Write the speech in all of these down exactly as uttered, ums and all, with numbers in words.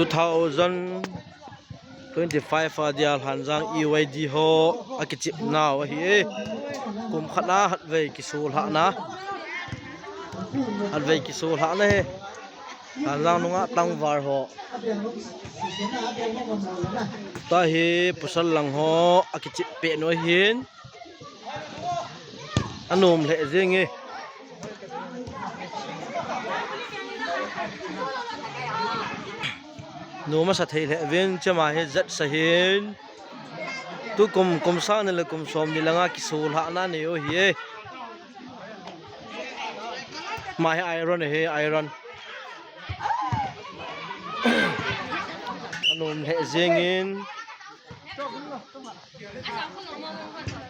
Two thousand twenty-five a dia Lhanjang E Y D ho akichep nau ahi e. Kum khat a hatvei kisulhahna. Hatvei kisulhahna hi. Lhanjang nungah tangval ho. Tahi pasal lang ho akichep peh nu ahin. Anom lheh jeng e. Nom asa thei lheh uvin, chema hi jat sa hin. Tukum, kum sang ni le kum som ni langa kisulhahna nei u ahi e. Ama hi iron ahi, iron. Anom lheh jeng in.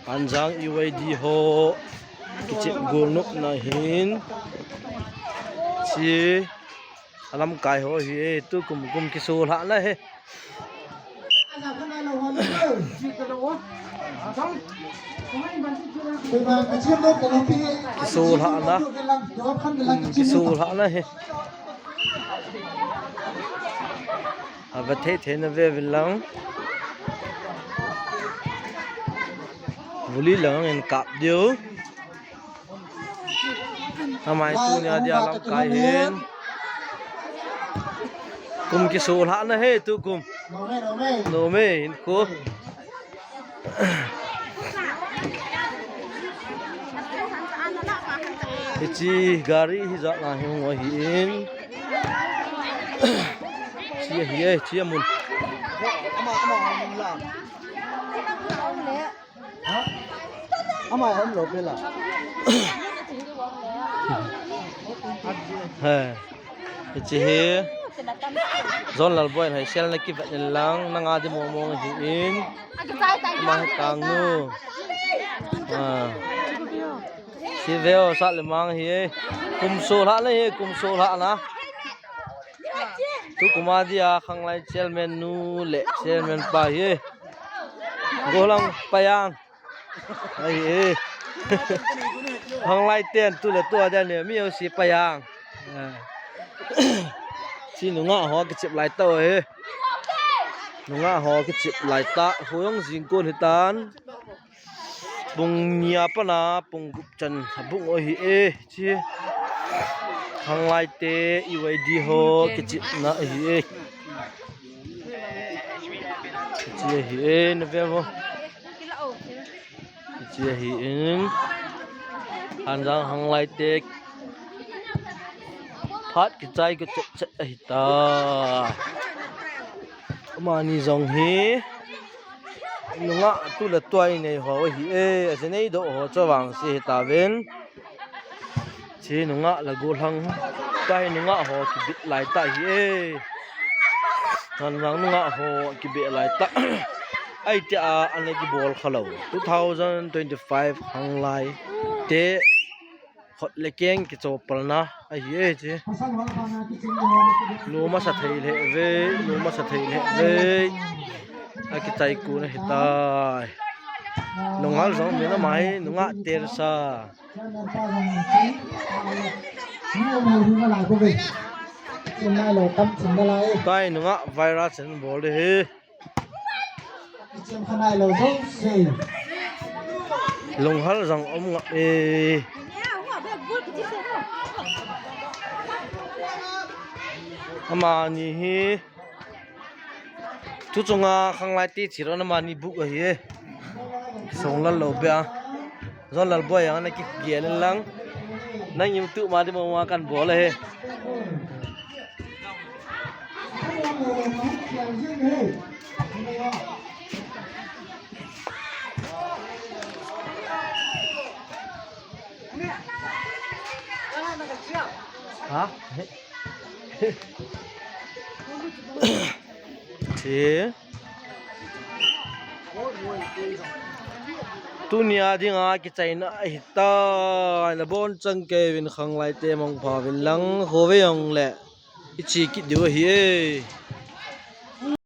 Lhanjang E Y D ho kichep gol nopna hin. Chi alamkai ho hi e, tukum kum kisulhahna hi. Kisulhahna. Kum kisulhahna hi. Ava thei thei na ve uvin lang. Vuli lang in kap diu. Amai tunia dia lamkai hin. Kum kisulhahna hi tukum. Nom e, hin ko. Hichi gari hijat na hi hung ahin. Chi ahi e, chi amun. Ama hom lo pela. He. Hichi hi. John Lalboi hai sel na kivet in lang, nanga di mo mo hi in. Ama hi kang nu. Ah. Si veo sa le mang hi. Kum sulhahna hi, kum sulhahna. Tukum a dia khanglai chairman nu le chairman pa hi. Golang payang. Ahi e. Khanglai ten tu le tu a dia ne mi o si payang. Ah. Chi nungah ho kichep lai tau e. Nungah ho kichep lai ta. Huyong jingkon hitan. Pung ni a pat a pung gup chan abung u ahi e. Chi. Khanglai te E Y D ho kichepna ahi e. Chi ahi e, na ve vo. Chi ahi in. Lhanjang khanglai te. Phat kichai kichet chet ahi ta. Amani jong hi. Nungah tu le tu a inei ho ahi e. Aji nei doh ho chu vang si hi ta ven. Chi nungah le gollhang. Tahi nungah ho kibit lai ta hi e. Lhanjang nungah ho kibit lai ta. Ahi tia ana kibol kha lou. Two thousand twenty-five khanglai te khut le keng kichopalna ahi e chi. Nom asa thei lheh ve, nom asa thei lheh ve. Akichai kon ahi tai. Nunghal jong min amai, nungah Teresa. Kai nungah virus in bol de hi. Lunghal jong um ngap e. Amani hi. Tuchunga khanglai te chiro na mani buk ahi e. Song lal lo bia. Zon lal boi ang na kigel lang. Nang YouTube ma di mo ma kan bol e. Ha? Chi. Tunia dinga kichaina ahi tai, la bon chang kei vin khanglai te mong pha vin lang kho ve jong le. I chi kit diu ahi e.